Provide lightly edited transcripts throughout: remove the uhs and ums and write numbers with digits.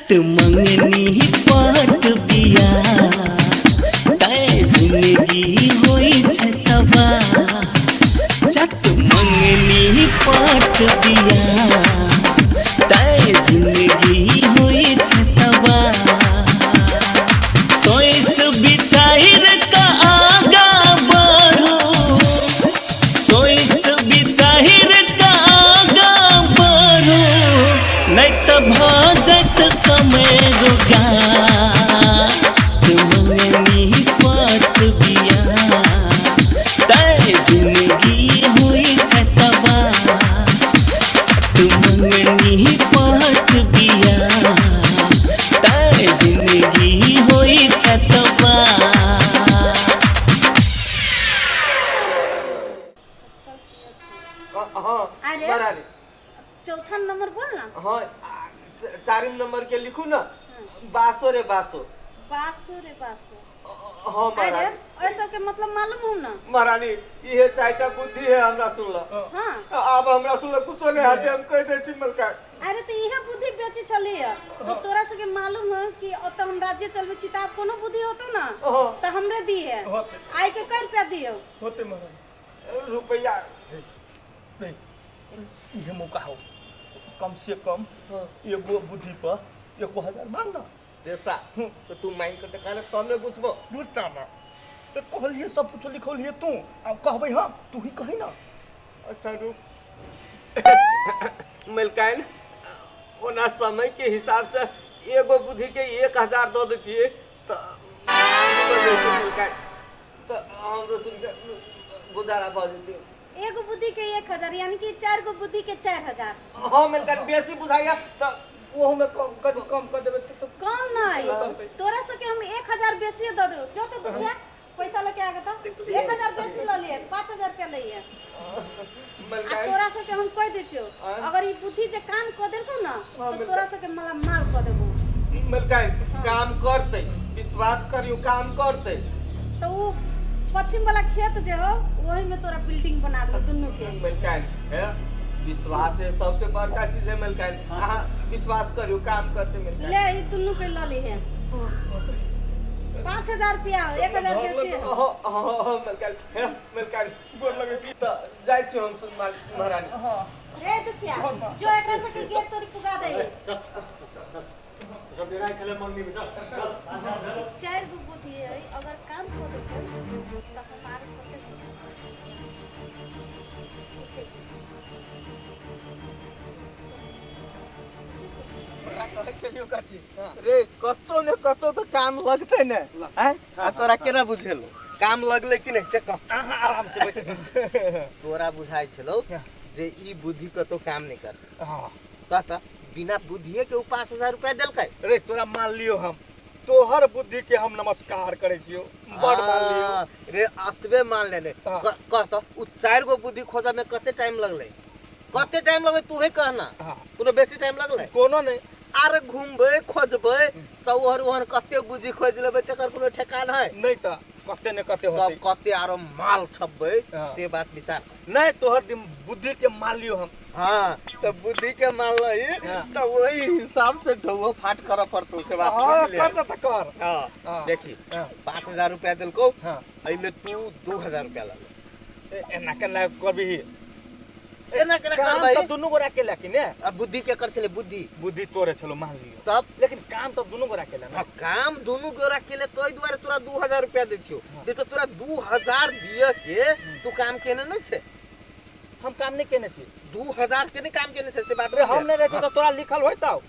चट मंगनी पट बिया तै जिंदगी होइ छै तबाह। चट मंगनी पट बिया तै जिंदगी होइ छै तबाह। सोच विचार का आगा बढ़ो, सोच विचार का आगा बढ़ो, नहीं तो भऽ जायत समय रोगा। मंगनी पट बिया तै जिंदगी होइ छै तबाह। चट मंगनी पट बिया तै जिंदगी होइ छै तबाह। हाँ। अरे। महारानी। चौथा नंबर बोल ना। हाँ, चारिम नंबर के लिखू ना, बासो रे बासो। बासो रे बासो। हाँ। अरे। महारानी। ओइ सबके मतलब मालूम हो ना? महारानी, इहे चारिटा बुद्धि है हमरा सुनल। हाँ। आब हमरा सुनल कुछो नहीं हाथे, हम कह दै छी मलका। अरे, तो इहे बुद्धि बेची चली है तो तोरा सबके मालूम हो कि ओतऽ हम राज्य चलबै छी, तऽ आब कोनो बुद्धि होतो ना हाँ। तऽ हमरे दी है। होते। आइ के कै रुपया दियौ? होते महारानी। रुपया। नहीं, इहे मौका हो, कम से कम एगो बुद्धि पर 1000 मांग ना। रेसा तो तू मांग के देखा ना, तब ने बुझबो। बुझता ना तो कहलिए, सब कुछ लिखलिए तू, अब कहबै हम, तू ही कही ना। अच्छा रुक मलकाइन, ओना समय के हिसाब से एगो बुद्धि के 1000 दऽ देतियै तऽ मलकाइन, तऽ हमरो सुनके गुजारा भऽ जेतै। एगो बुद्धि के 1000, यानी कि चार गो बुद्धि के 4000। हाँ मलकाइन, बेसी बुझाइया तऽ ओहू में कम कनि कम कर देबै तऽ कम नहीं। चलतै। तोरा सबके हम 1000 बेसी दऽ देबो। जो तो दुखिया पैसा लेके आ गया, 1000 बेसी लऽ लिए, 5000 रुपया लइए आ। मलकाइन। तोरा सबके हम कह दै छियौ, आँय? अगर ई बुद्धि जे काम कऽ देलकौ ना हाँ, तो बिल्कुल। तोरा सबके माला माल कऽ देबो। मलकाइन, काम करतै, विश्वास करियौ, काम करतै। तो उ पश्चिम वाला खेत जे हो, वही में तोरा बिल्डिंग बना देबो दुनू के। मलकाइन है, विश्वास है सबसे बड़का चीज है। मलकाइन, अहाँ विश्वास करियौ, काम करतै मलकाइन। ले, ई दुनू के लऽ लीहे, 5000 रुपया हो, 1000 बेसी हो। हाँ हाँ हाँ मलकाइन है, मलकाइन गोर लगै छी। तऽ जाइ छी हम सुन महारानी। हाँ। रे दुखिया, जो एकरा सबके गेट तोरी पुगा दे। सब डेराइ छलै मंगनी में, चल चल, 5000 भेलो। चार गो बुद्धि है, अगर काम कऽ देतौ तऽ हमार कते ठीक है। तोरा कहै छलियौ कथी रे, कतौ ने कतौ तऽ काम लगतै ने? आँय, आ तोरा केना बुझेलौ, काम लगलै कि नहि से कह। अहाँ आराम से बैठ। तोरा बुझाइ छलौ जे ई बुद्धि कतौ काम नहि करतै। हाँ। कह तऽ, बिना बुद्धिए के उ 5000 रुपया देलकै। रे, तोरा मान लियो, हम तोहर बुद्धि के हम नमस्कार करै छियो, बड़ मान लियो। हाँ, रे अतबे मान लेने। हाँ। कह तऽ, उ चारि गो बुद्धि खोजऽ में कते टाइम लगलै, कते टाइम लगलै, तूहे कह ना। हाँ। कोनो बेसी टाइम लगलै? कोनो नहि। आर घूमबै खोजबै तऽ ओहर ओहर कते बुद्धि खोजि लेबै, तकर कोनो ठेकान है? नहि तऽ कते ने कते तब होतै। कते आरो माल छपबै। हाँ। से बात विचार कर। नहि, तोहर बुद्धि के मान लियो हम। हाँ, तऽ बुद्धि के मान लही। हाँ। तऽ वही हिसाब से ढौओ फाट करऽ पड़तौ, से बात हाँ, बुझलियै? कर तऽ कर। हाँ। हाँ। देखी, हाँ। 5000 रुपया देलकौ। हाँ। एहिमे तू 2000 रुपया लऽ ले। एना केना करबिही? एना केना काम करबै? तऽ दुनू गोरा केला कि ने? आ बुद्धि के कर छलै बुद्धि? बुद्धि तोरे छलो, मान लियो। तब? लेकिन काम तऽ दुनू गोरा केला ना। हाँ, काम दुनू गोरा केले, तोहि दुआरे तोरा 2000 रुपया दै छियौ। नहीं तऽ तोरा 2000 दिअ के तू काम केने नहि छै। हम काम नहि केने छी। 2000 के नहि काम केने छै, से बात रे, हम बुझलियै? नहि रहती तऽ तोरा लिखल होइतौ?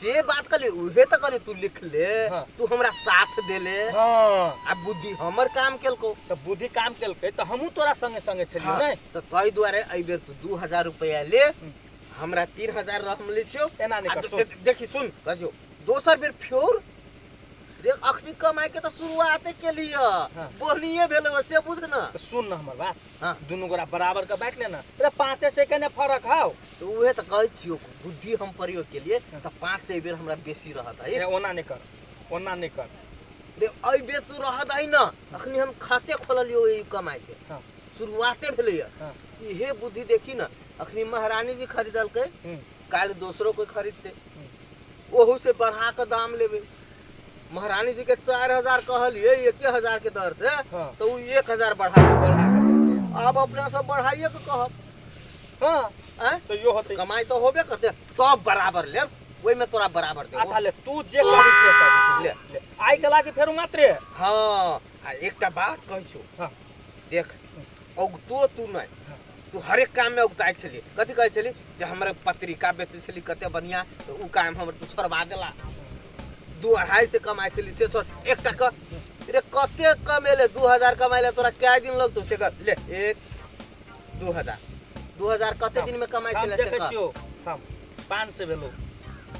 से बात कहली, उहे तऽ कहली, तू लिख ले। हाँ। तू हमरा साथ देले। हाँ। आ बुद्धि हमर काम केलको। तऽ बुद्धि काम केलकै तऽ हमहूँ तोरा संगे संगे छलियौ। हाँ, नहि। तऽ ताहि दुआरे एहि बेर तू 2000 रुपया ले, हमरा 3000 हम लै छियौ। एना नहि आ कर, सुन। देखी, सुन, कहियौ दोसर बेर फेर रे, अखनी कमाइ के तऽ शुरुआते केलिय। हाँ। बोहनिये भेलै, से बुझ न। तऽ सुन न हमर बात। हाँ। दुनू गोरा बराबर के बाँटि लेना रे, 500 के ने फरक हौ। तऽ उहे तऽ कहै छियौ, बुद्धि हम प्रयोग केलिए तऽ 500 बेर हमरा बेसी रहत है। रे, ओना नहि कर, ओना नहि कर। रे, एहि बेर तू रहत है न, अखनी हम खाते खोललियौ ई कमाइ के। हाँ। शुरुआते भेलैया। हाँ। इहे बुद्धि देखी न, अखनी महारानी जी खरीदलकै। हम्म। काल्हि दोसरो कोई खरीदते। ओहू से बढ़ा के दाम लेबे। महारानी जी के 4000 कहलिए 1000 के दर से, हाँ। तो उ 1000 बढ़ा के बढ़ा। अब अपना सब बढ़ाइए के कहब। हाँ आँय? तो यो होते कमाई तो होबे करते, तब बराबर लेब, ओहिमे में तोरा बराबर देबो। अच्छा ले तू जे करी से कर। ले। ले आइ के लागी फेरू मात्रे। हाँ आ एकटा बात कहै छौ। हाँ। देख औगतो तू नहीं, तू हरेक काम में औगताइ छली। कथी कहै छली जे हमर पत्रिका बेचै छली कते बढ़िया, तो उ काम हमर तू छोड़बा देला। 2-2.5 से कमाइ छली से छोड़, एकटा क रे कते कमेले 2000 कमाइले तोरा कै दिन लगतौ से कर। ले 1 2000 2000 कते दिन में कमाइ हम छले से देखै कर। छियौ हम 500 भेलो।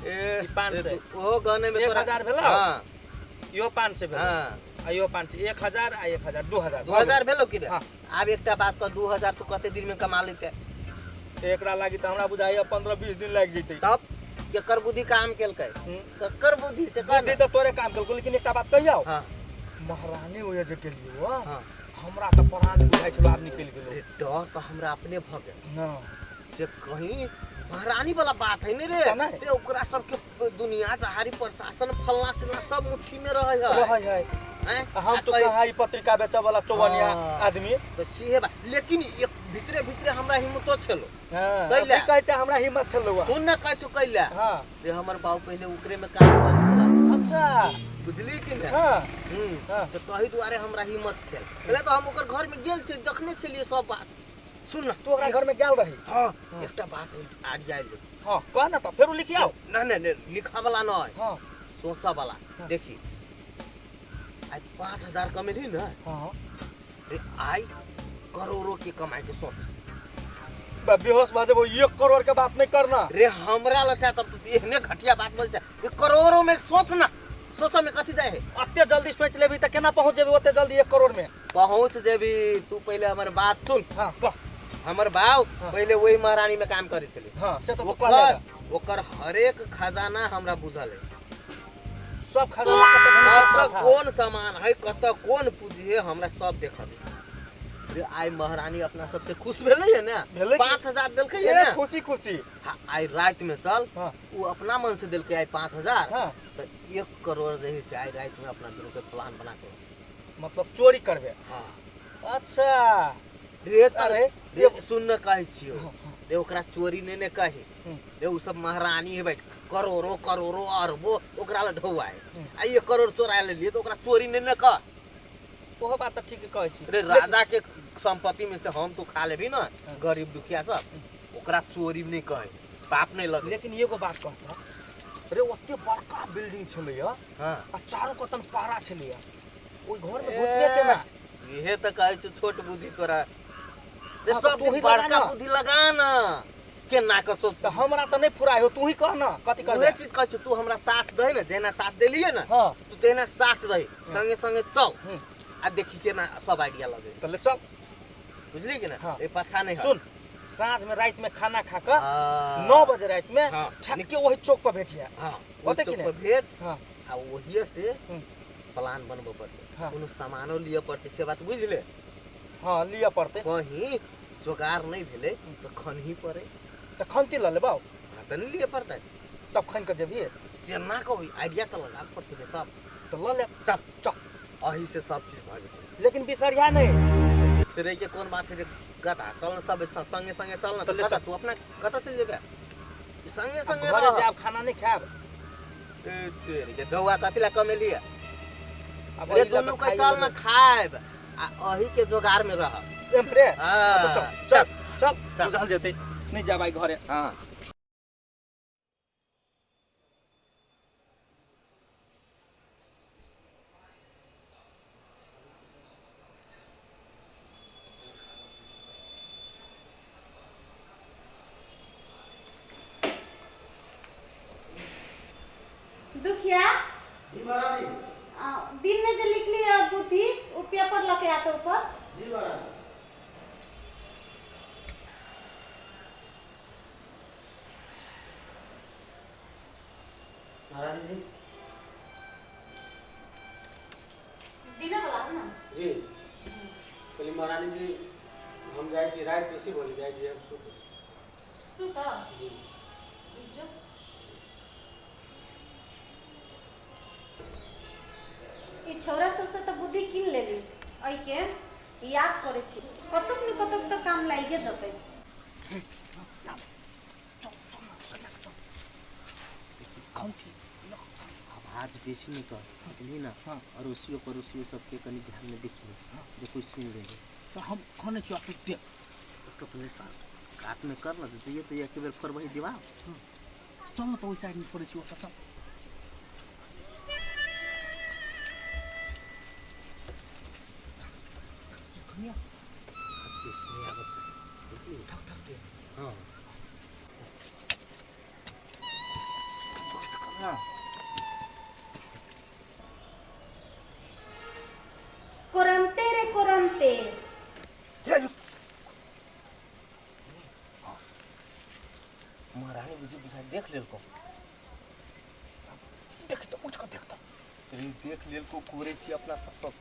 ए 500 ओहो गने में तोरा 1000 भेलो। हां यो 500 भेलो। हां आ यो 500 1000 आ 1000 2000 2000 भेलो कि ने? हाँ। आब एकटा बात कह 2000 तू कते दिन में कमा लेते? एकरा लागी त हमरा बुझाइया 15-20 दिन लागि जेतै। तब केकर बुद्धि काम केलकै? केकर बुद्धि से कह बुद्धि त तोरे काम केलको, लेकिन एकटा बात कहियौ। हां महारानी ओया जे गेलियो हां, हमरा त प्राण बुझाइ छलो आब निकलि गेलो। अरे डर त हमरा अपने भ गेल ना जे कहीं महारानी वाला बात है ने रे, त रे ओकरा सबके दुनिया जहारी प्रशासन फलना चिलना सब मुट्ठी में रहै है। रहै है। हैं? हम तो कहाँ ई पत्रिका बेचै वाला चौवनिया आदमी तो सीहे बात, लेकिन एक भितरे भितरे हमरा हिम्मतो छलो। हां कैला? कहै छै हमरा हिम्मत छलो। सुन न कहै छौ कैला। हां रे हमर बाबू पहिले ओकरे में काम करै छला। अच्छा बुझली कि ने? हां हां तो तही दुआरे हमरा हिम्मत छल। पहिले तो हम ओकर घर में गेल छी, देखने छलिए सब बात। सुन न तू ओकरा घर में गेल रही? हां एकटा बात आज जाय ले। हां कह न त फेरू लिखि आओ। ना ना ना लिखा वाला न है। हां सोचा वाला। देखी आज 5000 कमेली ना। हां रे आई करोड़ों के कमाई के सोच। बा बेहोश भ जेबो, 1 करोड़ के बात नहीं करना। रे हमरा लछा तब तो एहने घटिया बात बोल छै। रे करोड़ों में सोच ना, सोच में कथी जाए है? अते जल्दी सोच लेबी त केना पहुंच जेबी ओते जल्दी 1 करोड़ में? पहुंच जेबी तू, पहले हमर बात सुन। हां कह। हमर बाप हाँ। पहले वही महारानी में काम करे छले। हां से तो कहले। ओकर हरेक खजाना हमरा बुझल है। सब खजाना कत कोन सामान है, कत कोन पूंजी है, हमरा सब देखल है। रे आई महारानी अपना सबसे खुश भेलै है ना, 5000 देलकै है ना, खुशी खुशी। हाँ, आई रात में चल। हाँ। वो अपना मन से देलकै आई 5000। हाँ। तो 1 करोड़ रही से आई रात में अपना दुनू के प्लान बना के मतलब चोरी करबे। हाँ। अच्छा रे अरे रे सुन न कहै छियौ। रे ओकरा चोरी ने ने कही। रे उ सब महारानी है भाई, करोड़ों करोड़ों अरबों ओकरा ल ढौआ है। आ 1 करोड़ चोरा लेलिए तो ओकरा चोरी ने ने कह। ओहो बात त ठीक कहै छी। रे राजा के संपत्ति में से हम तो खा लेबी ना, गरीब दुखिया सब, ओकरा चोरी नहीं कहे, पाप नहीं लगे। लेकिन एगो बात कहता रे, ओते बड़का बिल्डिंग छलैया। हां आ चारू कतन पारा छलैया, ओइ घर में घुसबे केना? इहे त कहै छी छोट बुद्धि तोरा। रे हाँ, सब तू ही बड़का लगा ना। बुद्धि लगा ना, केना के सोच। त हमरा त नहीं फुराय हो, तू ही कह ना कथि उहे करबे। चीज कहै छी, तू हमरा साथ दही ना, जेना साथ देलिए ना। हां तू तेना साथ दही, संगे संगे चल। आ देखी केना सब आइडिया लगे। त ले चल। बुझली कि ना? हाँ। ए पाछा नहीं। सुन, साँझ में रात में खाना खा के हाँ। 9 बजे रात में हाँ। छक्के वही चौक पर भेटिया। हां होते कि चौक नहीं? पर भेट। हां आ वही से प्लान बनबो पड़ते। हाँ। कोनो सामानो लिअ पड़ते, से बात बुझ ले। हां लिअ पड़ते। कहीं जोगार नहीं भेले तो खनही पड़े। त खनती ल लेबौ। हां त नहीं लिअ पड़ते, तब खन के जेबही। जेना को आइडिया त लगा पड़ते रे सब। त ल ले चल चल, अही से सब चीज भ जेतै। लेकिन बिसरिया नहीं। बिसरे के कोन बात है रे गधा, चल न सब संगे संगे चल न। त ले कतऽ चल। तू अपना कतऽ चलि जेबे? संगे संगे घरे रह। जाब खाना नहीं खायब। ए तेरी के ढौआ कथी ला कमेलिए? अब रे अही ला दुनू त के खाइए चल न लेबै। खायब आ अही के जोगार में रह। एम्हरे? हाँ। चल चल चल, चल। बुझल जेतै, नहीं जाब आइ घरे। हां दुखिया जी महारानी। दिन में जो लिखली है बुद्धि, वो पेपर लके आते ऊपर। जी महारानी। महारानी जी दिन वाला है ना? जी पहले महारानी जी हम जाए छी रात बेसी बोली जाए छी हम सुत। सुत? जी जो ई छौरा सबसे तऽ बुद्धि कीन लेली। एहिके याद करै छी, कतुक ने कतुक तऽ काम लागिए जेतै। आवाज बेसी नहीं कर, बुझलियै ना? अड़ोसियो पड़ोसियो सबके कनि ध्यान में देखियो जे कोई सुन ले। तऽ हम कहने छियौ तू देख। तो पहिले कात में कर न जइए तो एक बेर फोड़बही दीवार। चल न तऽ ओहि साइड में फोड़ै छियौ ओतऽ चल। बेसी नहीं आबत है, बुझलियै? ठक ठक दे। हाँ। बस कर ना। कोरंते रे कोरंते। महारानी बुझी बुझाइ देख लेलको। देख तऽ उठि कऽ देख तऽ। रे देख लेलको, कोरे छी अपना सब सब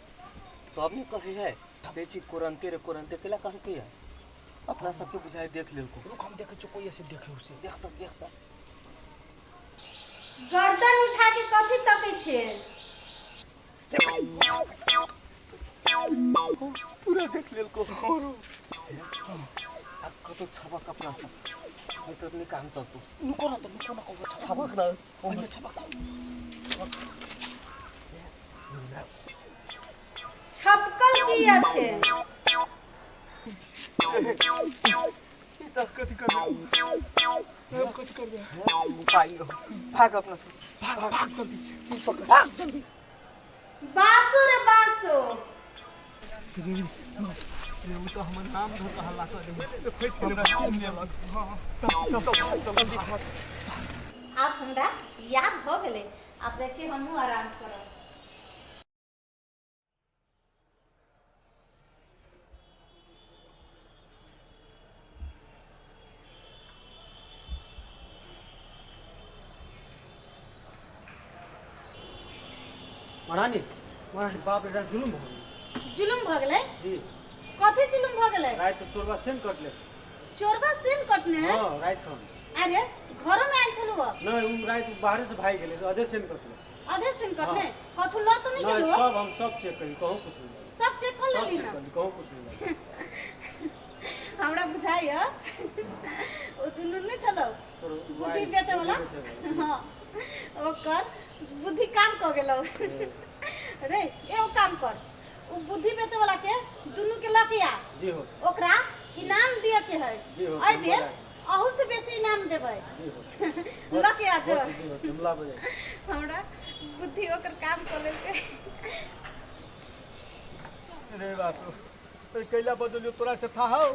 तब ने कहे है कहै छी कोरंते रे कोरंते केला कहलकै है? अपना सबके बुझाइ देख लेलको। रुक, हम देखै छियौ कोई ऐसे देखे उसे। देख तऽ देख तऽ। गर्दन उठा के कथी तकै छियै? पूरा देख लेलको। आब कतौ छबक अपना सब, नहीं तो नहीं काम चलतो। नुको न तऽ, नुको न कहू। छबक ना। पहिले छबक। छपकल किया छै? ई तऽ कथी करबै अब, कथी करबै? उपाय न, भाग अपना सब। भाग भाग जल्दी, तू पकड़, भाग जल्दी। बासो रे बासो। रे उ तऽ हमर नाम धऽ कऽ हल्ला कऽ देबै। फँसि गेलै, चीन लेलक। हँ, चल चल चल, जल्दी भाग। आब हमरा याद भऽ गेलै, आब जाइ छी हमहूँ आराम करब। महारानी महारानी, बाप रे, जुलुम भऽ गेलै। जुलुम भऽ गेलै? जी। कथी जुलुम भऽ गेलै? राति चोरबा सेन कटले। चोरबा सेन कटने है? हाँ, राति खन। अरे घरो में आयल छलु? नहीं, उ राति बाहरे से भागि गेलै, अधे सेन कटले। अधे सेन कटने? कथू लऽ तो नहीं नहीं गेलु? सब हम सब चेक करी, कहूँ कुछ नहीं। सब चेक कर सब लेली चेक ना? करी, कहूँ कुछ नहीं। हमरा बुझाइय ओ दुनू नहि छलौ बुद्धि बेचे वाला, हाँ, ओकर बुद्धि काम कऽ गेलौ। रे एगो काम कर, उ बुद्धि बेचे वाला के दुनू के लऽ के आ। जी हो। ओकरा इनाम दिए के है। जी हो। एहि बेर अहू से बेसी इनाम देबै। जी हो। लऽ के आ जो। जी हो, तुमला बजाय। हमरा बुद्धि ओकर काम कऽ लेलकै। रे बाप रे, कैला बदलियो तोरा से था हौ।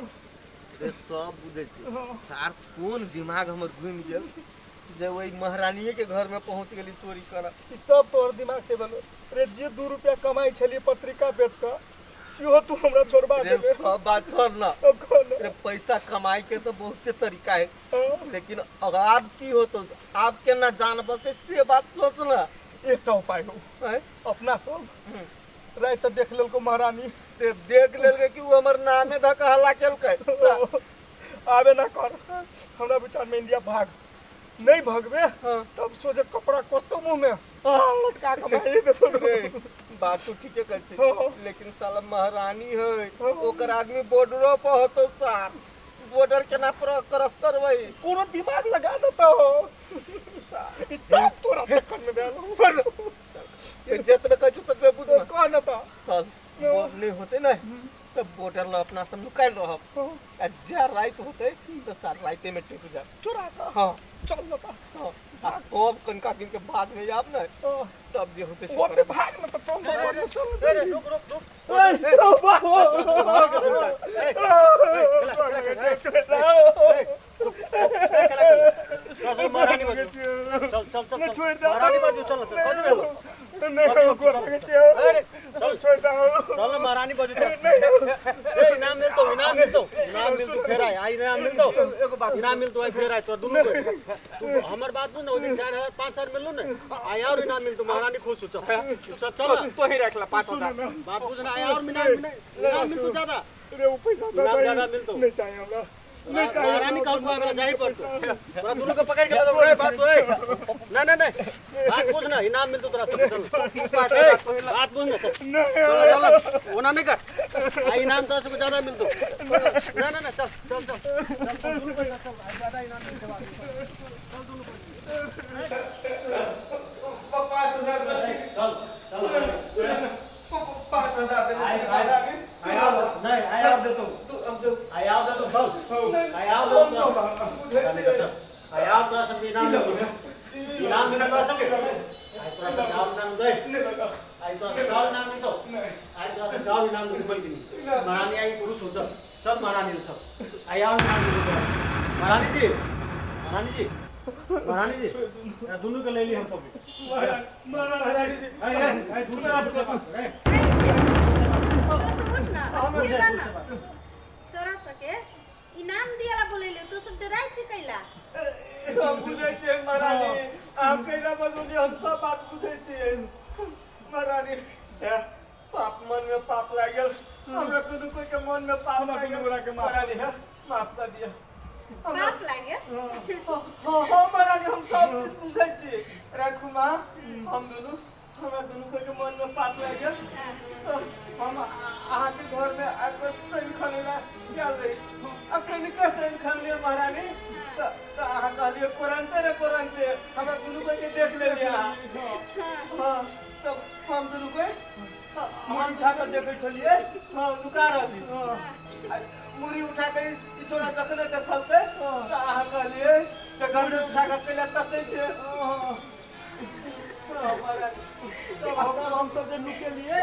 रे सब बुझै छी सार, कोन दिमाग हमर घुमि गेल जे ओहि महारानीये के घर में पहुंच गेली चोरी करऽ। ई सब तोहर दिमाग से भेलो रे। जे 2 रुपया कमाई छलियै पत्रिका बेच कऽ, सेहो तू हमरा छोड़बा रे देबे। सब बात छोड़ ना। अब कौन? रे पैसा कमाई के तो बहुते तरीका है। हाँ। लेकिन आब की होतो, आब केना जान बचते से बात सोच ना। एकटा उपाय हो। आँय? अपना सब राति देख लेलको महारानी। रे देख लेलकै कि उ हमर नामे धऽ कऽ हल्ला केलकै। आबे ना कर, हमरा विचार में इंडिया भाग। नहीं भगबे तब सोचे कपड़ा कसतो मुंह में आ लटका के मारि देतो। रे, बात तो ठीके कहै छै। हाँ। लेकिन साला महारानी है, हाँ। ओकर आदमी बॉर्डरो पर होतो सार, बॉर्डर केना क्रॉस करबै? कोनो दिमाग लगा देता हो। ई सब तोरा चक्कर में भेल। ये जतबे कहै छौ ततबे बुझ ना। कह न तऽ। चल, नहीं होते ना तब बॉर्डर ला अपना सब नुकायल रहब आ जा राति होते तो सार राते में टूट जा चोरा कऽ। हाँ। चल न तऽ। हाँ, आ तब कनिका दिन के बाद में जाब ना, तब जे होते से ओते करब। भाग न तऽ, चल न, चल। रे रुक रुक रुक। चल महारानी बाजू, चल चल चल चल महारानी बाजू, चल चल। कथी भेलो? अरे चल चल महारानी बाजू, चल। ए इनाम मिलतो, इनाम मिलतो, इनाम मिलतो फेर आइ, आइ इनाम मिलतो, इनाम मिलतो आइ फेर आइ। तो दुनू के तू हमर बात बुझ न, ओइ दिन 4000 5000 मिललो ने, आइ और इनाम मिलतो, महारानी खुश हो। चल तू सब चल ना। तो ही रख ला 5000। बात बुझ ना, आइ और इनाम मिले, इनाम मिलतो ज्यादा। रे वो पैसा इनाम ज्यादा मिलतो। नहीं चाहिए हमरा। महारानी कहल को आवेला जाही पड़तो। तोरा दुनू के पकड़ के लऽ रे बात ओए। ना ना नहीं, बात बुझ ना, इनाम मिलतो तोरा सब, चल बात बुझ ना। चल चल, ओना नहीं कर, आ इनाम तोरा सबके ज्यादा मिलतो। ना ना ना, चल चल चल चल चल दुनू कोई चल, आ ज्यादा इनाम मिलतो, चल दुनू कोई। 5000 चल चल, 5000 देने। आई आई नहीं, आई आप दे तो, आई आप दे तो, चल आई आप दे तो, आई आप तोरा सबके इनाम मिलतो, इनाम मिलतो तोरा सबके। आई तोरा सबके और इनाम दे, आई तोरा सबके और इनाम मिलतो, आई तोरा सबके और इनाम दे। बल्कि महारानी आई पुरुष हो, चल चल महारानी, चल आई और इनाम मिलतो तोरा। महारानी जी, महारानी जी, महारानी जी, दुनू के ले ली हम सब। महारानी जी, आई आई आई दुनू के। तो सब उठ ना, स्थिर रह ना। तोरा सके इनाम दियाला बोलेले, तू सब डराइ छी कैला? हम बुझै छियै महारानी, अहाँ कैला बजलियै, हम सब बात बुझै छियै महारानी। हे, पाप मन में पाप लागि गेल हमरा, कोनो कोई के मन में पाप हमरा लागि दुनू गेल गोरा के माफ। महारानी, हे, माफ कर दिअ। पाप लागे? हाँ हाँ महारानी, हम सब चीज बुझै छी। राजकुमार, हम दुनू, हमरा दुनू कोई के मन में पाप लागि गेल, तऽ हम अहाँके घर में आबि कऽ शनि खनै लए गेल रही। आ कनिका शनि खनलियै महारानी, तऽ अहाँ कहलियै कोरन्ते रे कोरन्ते, हमरा दुनू कोई के देख लेलियै अहाँ। हाँ, तब हम दुनू कोई मुड़ी उठा कऽ देखै छलियै। हाँ, नुका रहली। आ मुड़ी उठा के ई छोड़ा जखने देखलकै, तऽ अहाँ कहलियै जे गर्दन उठा कऽ कैला तकै छै। हाँ, महारानी, तब हम तब हम सब जे नुकेलियै।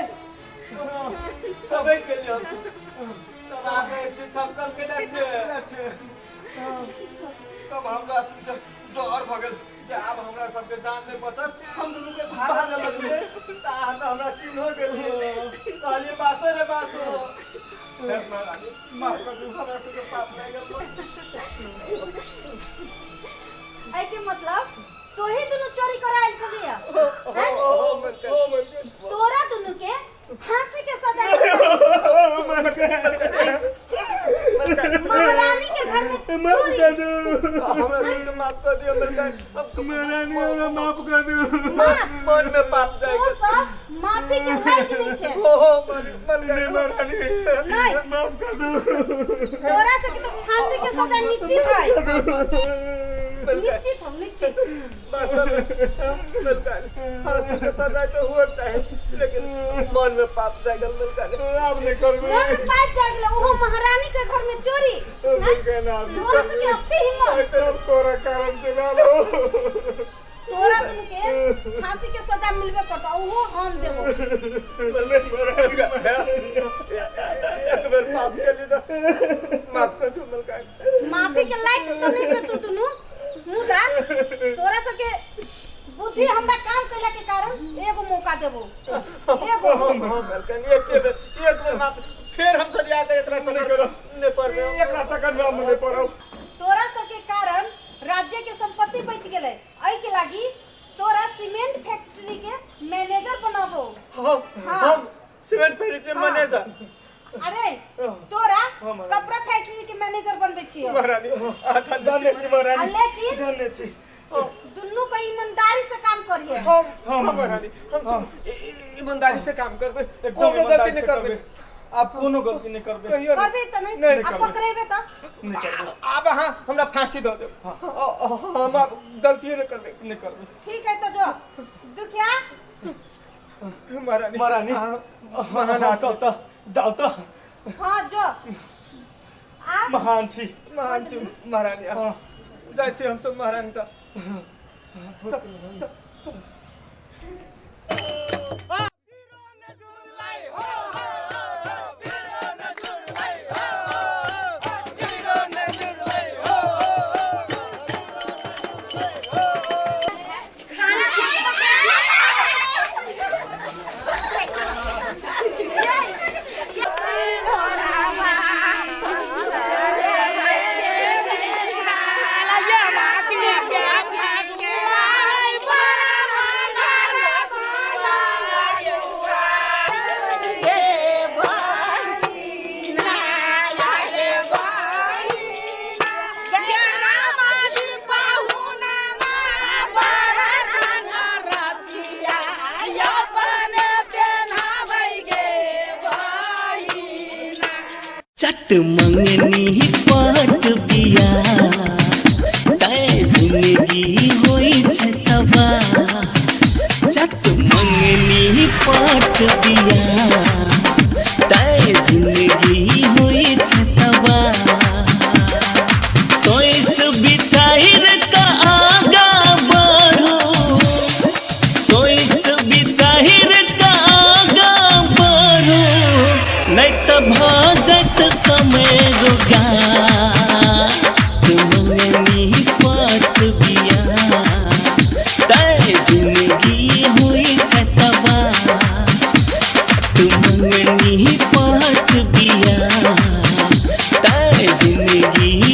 छबैक गेलियै हम। तब अहाँ कहै छियै छपकल केना छै। छै। तब हमरा सबके डर भऽ गेल जे आब हमरा सबके जान नहि बचत। हम दुनू के भागऽ लगलियै तऽ अहाँ तऽ हमरा चिन्हो गेलियै, कहलियै बासो रे बासो। हे महारानी, माफ कर दियौ। हमरा सबके पाप लागि गेल। एहि के मतलब तोही दुनू चोरी करायल छलियै? हैं? तोरा दुनू के फांसी के सजा मिलतै। महारानी के घर में माफ चोरी। कर दू। हमरा सबके माफ कर दियौ मलकाइन। महारानी, हमरा माफ कर दू। माफ? मन में पाप जाइ तो गेल। सब माफी के लायक नहीं छै। हो हो मलकाइन। नहीं महारानी, नहीं। माफ कर दू। तोरा सबके तो फांसी के सजा निश्चित है, निश्चित, हम निश्चित। मलकाइन, फांसी के सजा तो हुआ चाहे, लेकिन मन में पाप जाइ गेल मलकाइन। आब नहि करबै। मन में पाप जाग गेलै, ओहो महारानी के घर में चोरी, हैं? मलकाइन, आब तोरा सबके अते हिम्मत? सब तोरा कारण से ना। तोरा दुनू के फांसी के सजा मिलबे करतो, ओहो हम देबो। एक बेर पाप केली तऽ माफ कर दियौ मलकाइन। माफी के लायक तऽ नहीं छै तू दुनू, मुदा तोरा सबके बुद्धि हमरा काम कैला के कारण एगो मौका देबो, एगो। हाँ मलकाइन, एक बेर, एक बेर माफ, फेर हम सरिया के एकरा चक्कर करब। नहि पड़बै। एकरा चक्कर में हम नहि पड़ब। तोरा सबके कारण राज्य के संपत्ति बच गेलै, एहि के लागी तोरा सीमेंट फैक्ट्री के मैनेजर बनाबो। हम? हाँ। हम सीमेंट फैक्ट्री के हाँ। मैनेजर? अरे, तोरा कपड़ा फैक्ट्री के मैनेजर बनबै छियो। महारानी, अहाँ धन्य धन्य छी। छी महारानी। आ लेकिन धन्य छी। दुनू के ईमानदारी से काम करिए। हम हम- हम महारानी, हम ईमानदारी से काम करबै। एकदम कोनो गलती ईमानदारी नहि से करबै। आब कोनो गलती नहि करबै। कहियो नहि। करबे तऽ नहीं? नहीं। आ पकड़ेबे तऽ? नहि करबै। आब अहाँ हमरा फांसी दऽ देब, हम आब गलती नहि करबै। नहि करबै। ठीक है, तो जो दुखिया। महारानी। महारानी, अहाँ महान चल आदमी। तऽ जाउ तऽ। हाँ, जो आ। महान छी। महान छी महारानी अहाँ। हाँ। जाइ छी हमसब महारानी तऽ। खाना Yeah. चट मंगनी पट बिया तै जिंदगी होइ छै तबाह। चट मंगनी पट बिया तै जिंदगी होइ छै तबाह। सोच विचार का आगा बढ़ो, सोच विचार का आगा बढ़ो, नहीं त भऽ जायत समय रोगा। मंगनी पट बिया तै जिंदगी होइ छै तबाह। मंगनी पट बिया तै जिंदगी